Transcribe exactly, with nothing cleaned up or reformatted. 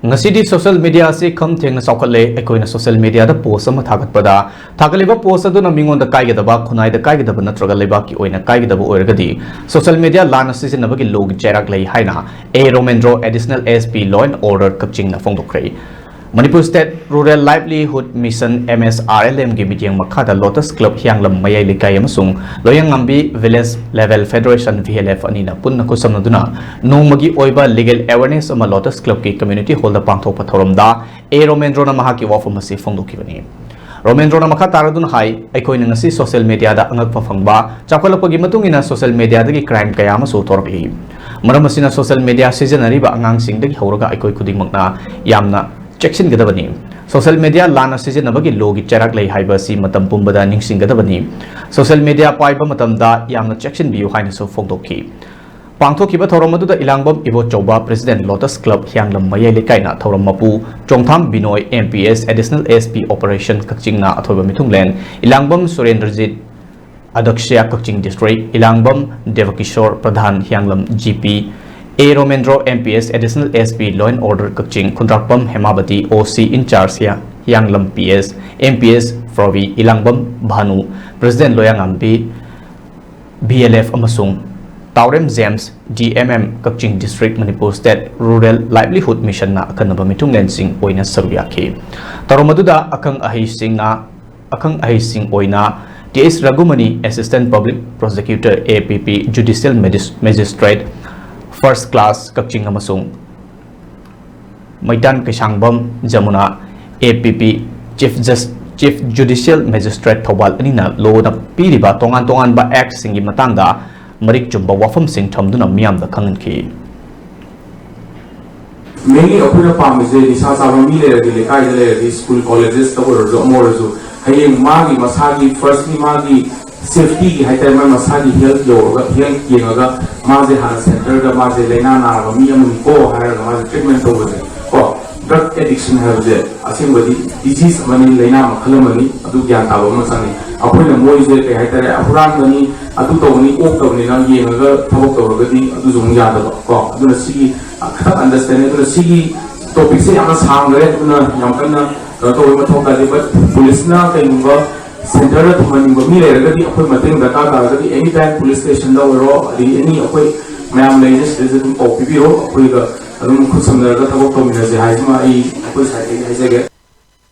ꯉꯁꯤꯗꯤ social media ꯑꯁꯤ ꯈꯝ ꯊꯦꯡꯅ ꯆꯥꯎꯈꯠꯂꯦ꯫ ꯑꯩꯈꯣꯏꯅ social media ꯗ post ꯑꯃ ꯊꯥꯒꯠꯄꯗ, ꯊꯥꯒꯠꯂꯤꯕ post ꯑꯗꯨꯅ ꯃꯤꯉꯣꯟꯗ ꯀꯥꯏꯒꯗꯕ, ꯈꯨꯟꯅꯥꯏꯗ ꯀꯥꯏꯒꯗꯕ ꯅꯠꯇ꯭ꯔꯒ ꯂꯩꯕꯥꯛꯀꯤ ꯑꯣꯏꯅ ꯀꯥꯏꯒꯗꯕ ꯑꯣꯏꯔꯒꯗꯤ, social media ꯂꯥꯟꯅ ꯁꯤꯖꯤꯟꯅꯕꯒꯤ law ꯒꯤ ꯆꯩꯔꯥꯛ ꯂꯩ ꯍꯥꯏꯅ ꯑꯦ ꯔꯣꯃꯦꯟꯗ꯭ꯔꯣ, Additional S P Law and Order ꯀꯛꯆꯤꯡꯅ ꯐꯣꯡꯗꯣꯛꯈ꯭ꯔꯦ꯫ Manipur State Rural Livelihood Mission, M S R L M ꯒꯤ ꯃꯤꯠꯌꯦꯡ ꯃꯈꯥꯗ Lotus Club ꯍꯤꯌꯥꯡꯂꯝ ꯃꯌꯥꯏ ꯂꯩꯀꯥꯏ ꯑꯃꯁꯨꯡ ꯂꯣꯌꯥꯉꯥꯝꯕꯤ Village Level Federation, V L F, ꯑꯅꯤꯅ ꯄꯨꯟꯅ ꯈꯨꯠꯁꯝꯅꯗꯨꯅ ꯅꯣꯡꯃꯒꯤ ꯑꯣꯏꯕ legal awareness ꯑꯃ Lotus Club ꯀꯤ community hall ꯗ ꯄꯥꯡꯊꯣꯛꯄ ꯊꯧꯔꯝꯗ ꯑꯦ ꯔꯣꯃꯦꯟꯗ꯭ꯔꯣꯅ ꯃꯍꯥꯛꯀꯤ ꯋꯥꯐꯝ ꯑꯁꯤ ꯐꯣꯡꯗꯣꯛꯈꯤꯕꯅꯤ꯫ ꯔꯣꯃꯦꯟꯗ꯭ꯔꯣꯅ ꯃꯈꯥ ꯇꯥꯔꯗꯨꯅ ꯍꯥꯏ, ꯑꯩꯈꯣꯏꯅ ꯉꯁꯤ social media ꯗ ꯑꯉꯛꯄ ꯐꯪꯕ, ꯆꯥꯎꯈꯠꯂꯛꯄꯒꯤ ꯃꯇꯨꯡ ꯏꯟꯅ social media ꯗꯒꯤ crime ꯀꯌꯥ ꯑꯃꯁꯨ ꯊꯣꯔꯛꯂꯤ꯫ ꯃꯔꯝ ꯑꯁꯤꯅ social media ꯁꯤꯖꯤꯟꯅꯔꯤꯕ ꯑꯉꯥꯡꯁꯤꯡꯗꯒꯤ ꯍꯧꯔꯒ ꯑꯩꯈꯣꯏ ꯈꯨꯗꯤꯡꯃꯛꯅ ꯌꯥꯝꯅ ꯆꯦꯛꯁꯤꯟꯒꯗꯕꯅꯤ꯫ Social media ꯂꯥꯟꯅ ꯁꯤꯖꯤꯟꯅꯕꯒꯤ law ꯒꯤ ꯆꯩꯔꯥꯛ ꯂꯩ ꯍꯥꯏꯕ ꯑꯁꯤ ꯃꯇꯝ ꯄꯨꯝꯕꯗ ꯅꯤꯡꯁꯤꯡꯒꯗꯕꯅꯤ꯫ Social media ꯄꯥꯏꯕ ꯃꯇꯝꯗ ꯌꯥꯝꯅ ꯆꯦꯛꯁꯤꯟꯕꯤꯌꯨ ꯍꯥꯏꯅꯁꯨ ꯐꯣꯡꯗꯣꯛꯈꯤ꯫ ꯄꯥꯡꯊꯣꯛꯈꯤꯕ ꯊꯧꯔꯝ ꯑꯗꯨꯗ ꯏꯂꯥꯡꯕꯝ ꯏꯕꯣꯆꯧꯕ, President, Lotus Club ꯍꯤꯌꯥꯡꯂꯝ ꯃꯌꯥꯏ ꯂꯩꯀꯥꯏꯅ ꯊꯧꯔꯝ ꯃꯄꯨ ꯆꯣꯡꯊꯥꯝ ꯕꯤꯅꯣꯏ, M P S, Additional S P Operation ꯀꯛꯆꯤꯡꯅ ꯑꯊꯣꯏꯕ ꯃꯤꯊꯨꯡꯂꯦꯟ, ꯏꯂꯥꯡꯕꯝ ꯁꯨꯔꯦꯟꯗ꯭ꯔꯖꯤꯠ, ꯑꯗꯛꯁ꯭ꯌꯥ, ꯀꯛꯆꯤꯡ District, ꯏꯂꯥꯡꯕꯝ Debkishor, Pradhan ꯍꯤꯌꯥꯡꯂꯝ G P, A ꯔꯣꯃꯦꯟꯗ꯭ꯔꯣ, M P S, Additional S P Law and Order Kakching, Khundrakpam ꯍꯦꯃꯥꯕꯇꯤ, O C in charge ꯍꯤꯌꯥꯡꯂꯝ P S, M P S ꯄ꯭ꯔꯕꯤ, ꯏꯂꯥꯡꯕꯝ ꯚꯥꯅꯨ, President, ꯂꯣꯌꯥꯉꯥꯝꯕꯤ V L F ꯑꯃꯁꯨꯡ ꯇꯥꯎꯔꯦꯝ James, D M M, ꯀꯛꯆꯤꯡ District, Manipur State Rural Livelihood Mission ꯅ ꯑꯈꯟꯅꯕ ꯃꯤꯊꯨꯡꯂꯦꯟꯁꯤꯡ ꯑꯣꯏꯅ ꯁꯔꯨꯛ ꯌꯥꯈꯤ꯫ ꯊꯧꯔꯝ ꯑꯗꯨꯗ ꯑꯈꯪ ꯑꯍꯩꯁꯤꯡꯅ, ꯑꯈꯪ ꯑꯍꯩꯁꯤꯡ ꯑꯣꯏꯅ T S Raghumani, Assistant Public Prosecutor, A P P, Judicial Magis-, Magistrate, First Class, ꯀꯛꯆꯤꯡ ꯑꯃꯁꯨꯡ ꯃꯩꯇꯥꯟ ꯀꯩꯁꯥꯡꯕꯝ Yamuna, A P P, Chief Jus-, Chief Judicial Magistrate, Thoubal ꯑꯅꯤꯅ law ꯅ ꯄꯤꯔꯤꯕ ꯇꯣꯉꯥꯟ ꯇꯣꯉꯥꯟꯕ act ꯁꯤꯡꯒꯤ ꯃꯇꯥꯡꯗ ꯃꯔꯤꯛ ꯆꯨꯝꯕ ꯋꯥꯐꯝꯁꯤꯡ ꯊꯝꯗꯨꯅ ꯃꯤꯌꯥꯝꯗ ꯈꯪꯍꯟꯈꯤ꯫ Mainly ꯑꯩꯈꯣꯏꯅ ꯄꯥꯝꯃꯤꯁꯦ ꯅꯤꯁꯥ ꯆꯥꯕ ꯃꯤ ꯂꯩꯔꯗꯤ, ꯂꯩꯀꯥꯏꯗ ꯂꯩꯔꯗꯤ, school, colleges ꯇ ꯑꯣꯏꯔꯁꯨ, ꯑꯃ ꯑꯣꯏꯔꯁꯨ, ꯍꯌꯦꯡ ꯃꯥꯒꯤ ꯃꯁꯥꯒꯤ, firstly ꯃꯥꯒꯤ safety ꯒꯤ ꯍꯥꯏꯇꯥꯔꯦ, ꯃꯥꯒꯤ ꯃꯁꯥꯒꯤ health ꯌꯧꯔꯒ, health ꯌꯦꯡꯉꯒ, ꯃꯥꯁꯦ ꯍꯥꯟꯅ center ꯗ ꯃꯥꯁꯦ ꯂꯥꯏꯅꯥ ꯅꯥꯔꯕ ꯃꯤ ꯑꯃꯅꯤꯀꯣ ꯍꯥꯏꯔꯒ ꯃꯥꯁꯦ treatment ꯇꯧꯕꯁꯦ ꯀꯣ꯫ Drug addiction ꯍꯥꯏꯕꯁꯦ ꯑꯁꯦꯡꯕꯗꯤ disease ꯑꯃꯅꯤ, ꯂꯥꯏꯅꯥ ꯃꯈꯜ ꯑꯃꯅꯤ, ꯑꯗꯨ ꯒ꯭ꯌꯥꯟ ꯇꯥꯕ ꯑꯃ ꯆꯪꯉꯤ꯫ ꯑꯩꯈꯣꯏꯅ ꯃꯣꯏꯁꯦ ꯀꯩ ꯍꯥꯏꯇꯥꯔꯦ, ꯍꯨꯔꯥꯟꯕꯅꯤ, ꯑꯗꯨ ꯇꯧꯕꯅꯤ, ꯑꯣꯛꯇꯕꯅꯤꯅ ꯌꯦꯡꯉꯒ ꯊꯕꯛ ꯇꯧꯔꯒꯗꯤ ꯑꯗꯨꯁꯨ ꯑꯃꯨꯛ ꯌꯥꯗꯕ ꯀꯣ꯫ ꯑꯗꯨꯅ ꯁꯤꯒꯤ, ꯑ, ꯈꯤꯇꯪ understanding, ꯑꯗꯨꯅ ꯁꯤꯒꯤ ꯇꯣꯄꯤꯛꯁꯦ ꯌꯥꯝꯅ ꯁꯥꯡꯈ꯭ꯔꯦ, ꯑꯗꯨꯅ ꯌꯥꯝ ꯀꯟꯅ ꯀꯩꯅꯣ ꯇꯧꯕꯒꯤ ꯃꯊꯧ ꯇꯥꯗꯦ꯫ ꯕꯠ ꯄꯨꯂꯤꯁꯅ ꯀꯩꯒꯨꯝꯕ ꯁꯦꯟꯇꯔꯗ ꯊꯝꯍꯟꯅꯤꯡꯕ ꯃꯤ ꯂꯩꯔꯒꯗꯤ, ꯑꯩꯈꯣꯏ ꯃꯇꯦꯡ ꯗꯔꯀꯥꯔ ꯇꯥꯔꯒꯗꯤ, ꯑꯦꯅꯤ ꯇꯥꯏꯝ ꯄꯨꯂꯤꯁ ꯁ꯭ꯇꯦꯁꯟꯗ ꯑꯣꯏꯔꯣ, ꯑꯗꯒꯤ ꯑꯦꯅꯤ ꯑꯩꯈꯣꯏ ꯃꯌꯥꯝ ꯂꯩꯔꯤꯁꯦ, ꯁꯤꯗꯁꯨ ꯑꯗꯨꯝ ꯄꯥꯎ ꯄꯤꯕꯤꯌꯣ꯫ ꯑꯩꯈꯣꯏꯒ ꯑꯗꯨꯝ ꯈꯨꯠ ꯁꯝꯅꯔꯒ ꯊꯕꯛ ꯇꯧꯃꯤꯟꯅꯁꯦ ꯍꯥꯏꯁꯤꯃ ꯑꯩ ꯑꯩꯈꯣꯏ ꯁꯥꯏꯠꯇꯒꯤ ꯍꯥꯏꯖꯒꯦ꯫